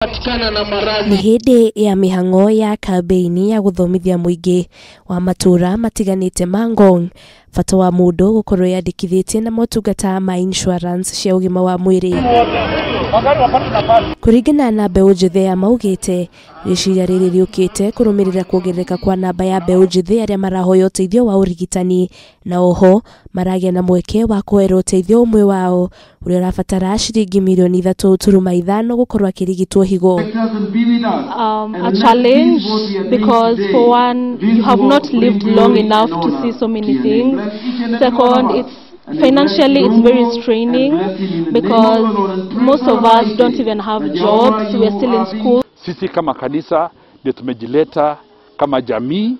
Nĩ hĩndĩ ya mĩhang'o ya kambĩini ya gũthomithia mũingĩ wa matũra matiganĩte ma Ngong bata wa mũndũ gũkorwo yandĩkithĩtie na motungata ma insurance cia ũgima wa mwĩrĩ. Kũringana na mbeũ njĩthĩ aya maugĩte, rĩciria rĩrĩ rĩũkĩte kũrũmĩrĩra kuongerereka kwa namba ya mbeũ njĩthĩ arĩa marahoya ũteithio wa ũrigitani na oho maragĩa na mweke wa kũhoera ũteithio ũmwe wao ũrĩa ũrabatara ciringi mirioni 3.5 gũkorwo akĩrigitwo higo. A challenge because for one, you have not lived long enough to see so many things. Second, it's financially it's very straining because most of us don't even have jobs, we are still in school. Sisi kama kanisa ndio tumejileta kama jamii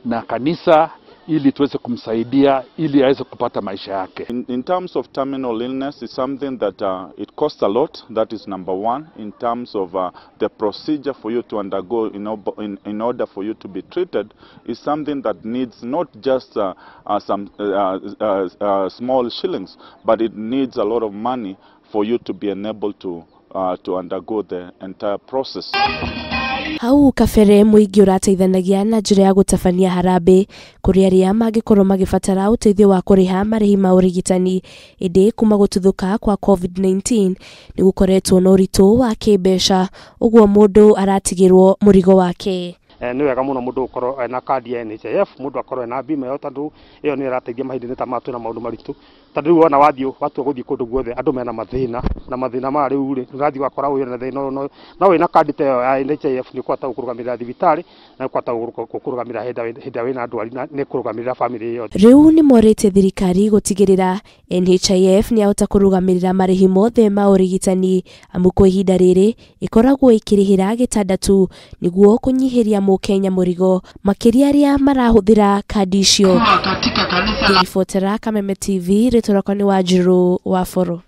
na kanisa ili tuweze kumsaidia ili aweze kupata maisha yake. In terms of terminal illness, it's something that it costs a lot. That is number one. In terms of the procedure for you to undergo in order for you to be treated is something that needs not just some small shillings, but it needs a lot of money for you to be enabled to undergo the entire process. Hau kabere mũingĩ ũrateithanagia na njĩra ya gũtabania harambĩ kũrĩ arĩa mangĩkorwo magĩbatara ũteithio wa kũrĩha marĩhi ma ũrigitani, ĩndĩ kuma gũtuthũka kwa COVID-19 nĩ gũkoretwo na ũritũ wa kĩmbeca, ũguo mũndũ aratigĩrwo mũrigo wake. Nĩ wega mũno mũndũ gũkorwo ena kandi ya NHIF, mũndũ akorwo ena bima ĩyo tondũ ĩyo nĩ ĩrateithia mahinda-inĩ ta maya twĩna maũndũ maritũ. Tondũ rĩu wona wathiĩ watua gũthiĩ kũndũ guothe andũ mena mathĩna, na mathĩna maya rĩu rĩ ũrathiĩ ũgakora ũyũ ena thĩna ũyũ, no wĩna kandi ta ĩyo ya NHIF nĩ ũkũhota gũkũrũgamĩrĩra thibitarĩ na nĩ ũkũhota gũkũrũgamĩrĩra hĩndĩ ĩrĩa wĩna ndwari na nĩ ĩkũrũgamĩrĩra bamĩrĩ yothe. Rĩu nĩ morĩtie thirikari gũtigĩrĩra NHIF nĩ yahota kũrũgamĩrĩra marĩhi mothe ma ũrigitani amu kwa ihinda rĩrĩ ĩkoragwo ĩkĩrĩhĩra gĩtanda tu nĩguo kũnyihĩria mũkenya mũrigo makĩria arĩa marahũthĩra kandi icio. Ngĩribotera Kameme TV, rĩtwa rĩakwa nĩ Wanjirũ wa Boro.